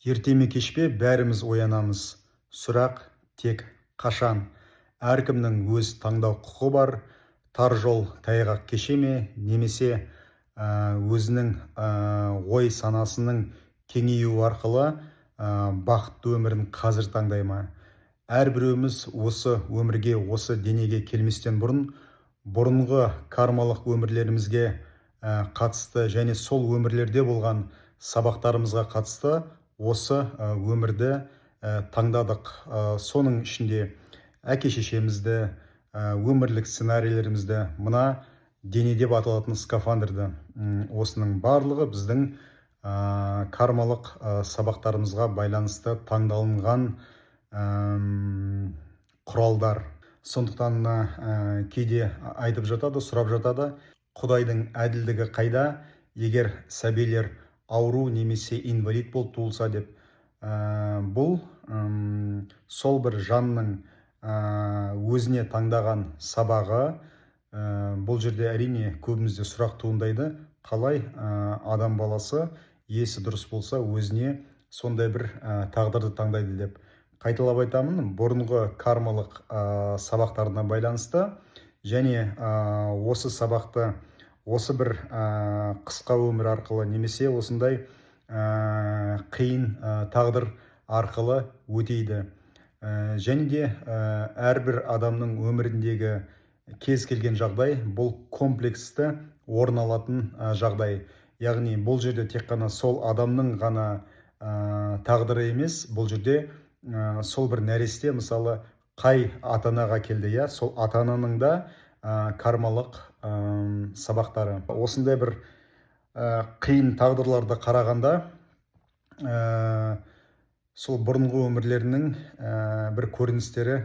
Ерте ме, кеш пе, бәріміз оянамыз. Сұрақ тек қашан? Әркімнің өз таңдау құқы бар. Тар жол тайғақ кеше ме, немесе өзінің ой санасының кеңеюі арқылы бақытты өмірін қазір таңдай ма? Әрбіреуіміз осы өмірге, осы денеге келместен бұрын бұрынғы кармалық өмірлерімізге қатысты және сол өмірлерде болған сабақтарымызға қатысты осы өмірді таңдадық. Соның ішінде әке-шешемізді, өмірлік сценарийлерімізді, мына дене деп аталатын скафандрды, осының барлығы біздің кармалық сабақтарымызға байланысты таңдалынған құралдар. Сондықтан мына кейде айтып жатады, сұрап жатады, Құдайдың әділдігі қайда, егер сәбилер ауру немесе инвалид болып туылса деп. Бұл сол бір жанның өзіне таңдаған сабағы. Бұл жерде әрине көбімізде сұрақ туындайды, қалай адам баласы есі дұрыс болса өзіне сондай бір тағдырды таңдайды деп. Қайталап айтамын, бұрынғы кармалық сабақтарына байланысты және осы сабақты осы бір қысқа өмір арқылы немесе осындай қиын тағдыр арқылы өтейді. Және де әрбір адамның өміріндегі кез келген жағдай бұл комплексті орын алатын жағдай. Яғни бұл жерде тек қана сол адамның ғана тағдыры емес, бұл жерде сол бір нәресте, мысалы, қай ата-анаға келді, иә, сол ата-ананың да кармалық сабақтары. Осындай бір қиын тағдырларды қарағанда, сол бұрынғы өмірлерінің бір көріністері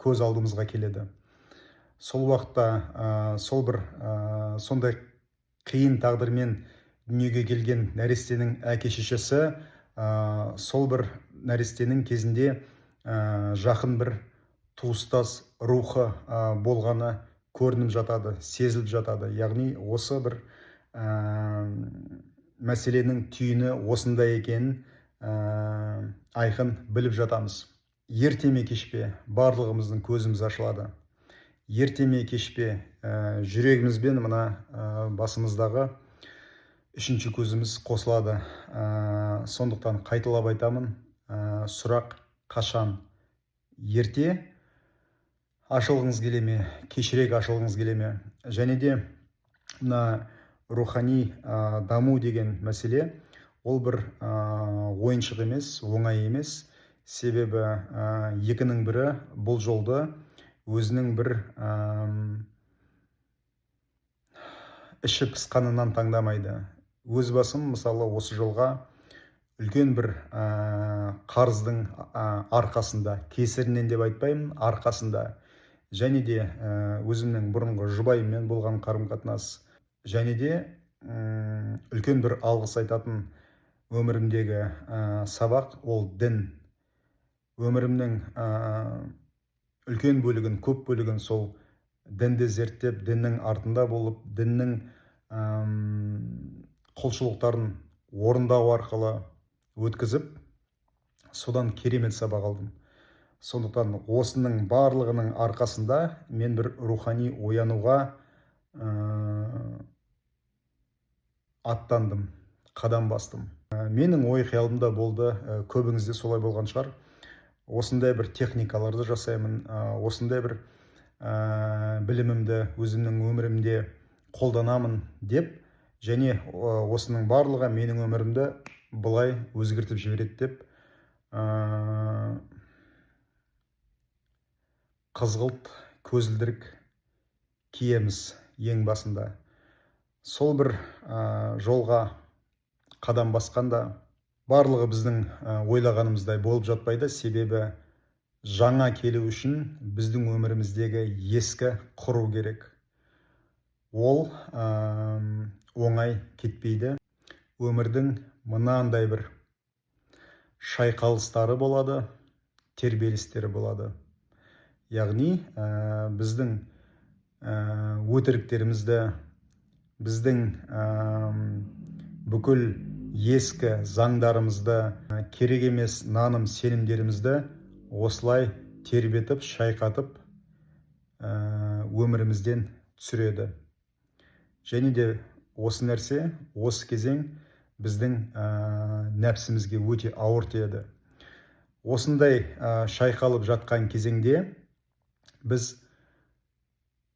көз алдымызға келеді. Сол уақытта сол бір сондай қиын тағдырмен дүниеге келген нәрестенің әке-шешесі сол бір нәрестенің кезінде жақын бір туыстас рухы болғаны көрініп жатады, сезіліп жатады. Яғни осы бір мәселенің түйіні осында екенін айқын біліп жатамыз. Ерте ме, кеш пе, барлығымыздың көзіміз ашылады. Ерте ме, кеш пе, жүрегімізбен мына басымыздағы үшінші көзіміз қосылады. Сондықтан қайталап айтамын, сұрақ қашан? Ерте ашылғыңыз келе ме, кешірек ашылғыңыз келе ме? Және де мына рухани даму деген мәселе, ол бір ойыншық емес, оңай емес. Себебі екінің бірі бұл жолды өзінің бір іші пысқанынан таңдамайды. Өз басым, мысалы, осы жолға үлкен бір қарыздың арқасында, кесірінен деп айтпаймын, арқасында, және де өзімнің бұрынғы жұбайыммен болған қарым-қатынас, және де үлкен бір алғыс айтатын өмірімдегі сабақ ол дін. Өмірімнің үлкен бөлігін, көп бөлігін сол дінді зерттеп, діннің артында болып, діннің құлшылықтарын орындау арқылы өткізіп, содан керемет сабақ алдым. Сондықтан осының барлығының арқасында мен бір рухани оянуға аттандым, қадам бастым. Менің ой қиялымда болды, көбіңізде солай болған шығар. Осындай бір техникаларды жасаймын, осындай бір білімімді өзімнің өмірімде қолданамын деп, және осының барлығы менің өмірімді былай өзгертіп жібереді деп қызғылт көзілдірік киеміз ең басында. Сол бір жолға қадам басқанда барлығы біздің ойлағанымыздай болып жатпайды. Себебі жаңа келу үшін біздің өміріміздегі ескі құру керек. Ол оңай кетпейді. Өмірдің мынандай бір шайқалыстары болады, тербелістері болады. Яғни біздің өтіріктерімізді, біздің бүкіл Ескі заңдарымызды, керек емес наным сенімдерімізді осылай тербетіп, шайқатып, өмірімізден түсіреді. Және де осы нәрсе, осы кезең біздің нәпсімізге өте ауыр тиеді. Осындай шайқалып жатқан кезеңде біз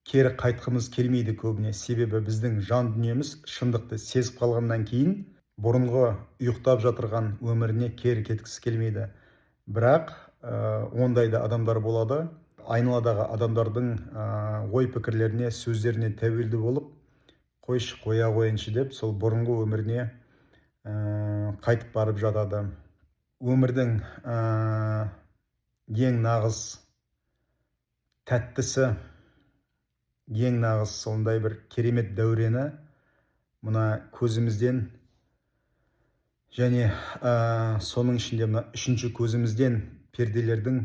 кері қайтқымыз келмейді көбіне, себебі біздің жан дүниеміз шындықты сезіп қалғаннан кейін бұрынғы ұйықтап жатырған өміріне кері кеткісі келмейді. Бірақ ондай да адамдар болады, айналадағы адамдардың ой пікірлеріне, сөздеріне тәуелді болып, қойшы, қоя қояйыншы деп, сол бұрынғы өміріне қайтып барып жатады. Өмірдің ең нағыз тәттісі, ең нағыз сондай бір керемет дәурені мына көзімізден және соның ішінде мына үшінші көзімізден перделердің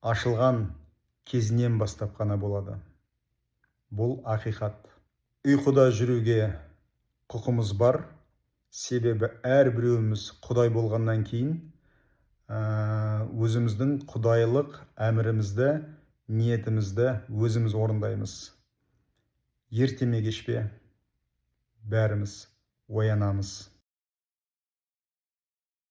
ашылған кезінен бастап қана болады. Бұл ақиқат. Ұйқыда жүруге құқымыз бар, себебі әрбіреуіміз Құдай болғаннан кейін өзіміздің құдайлық әмірімізді, ниетімізді өзіміз орындаймыз. Ерте ме, кеш пе, бәріміз оянамыз.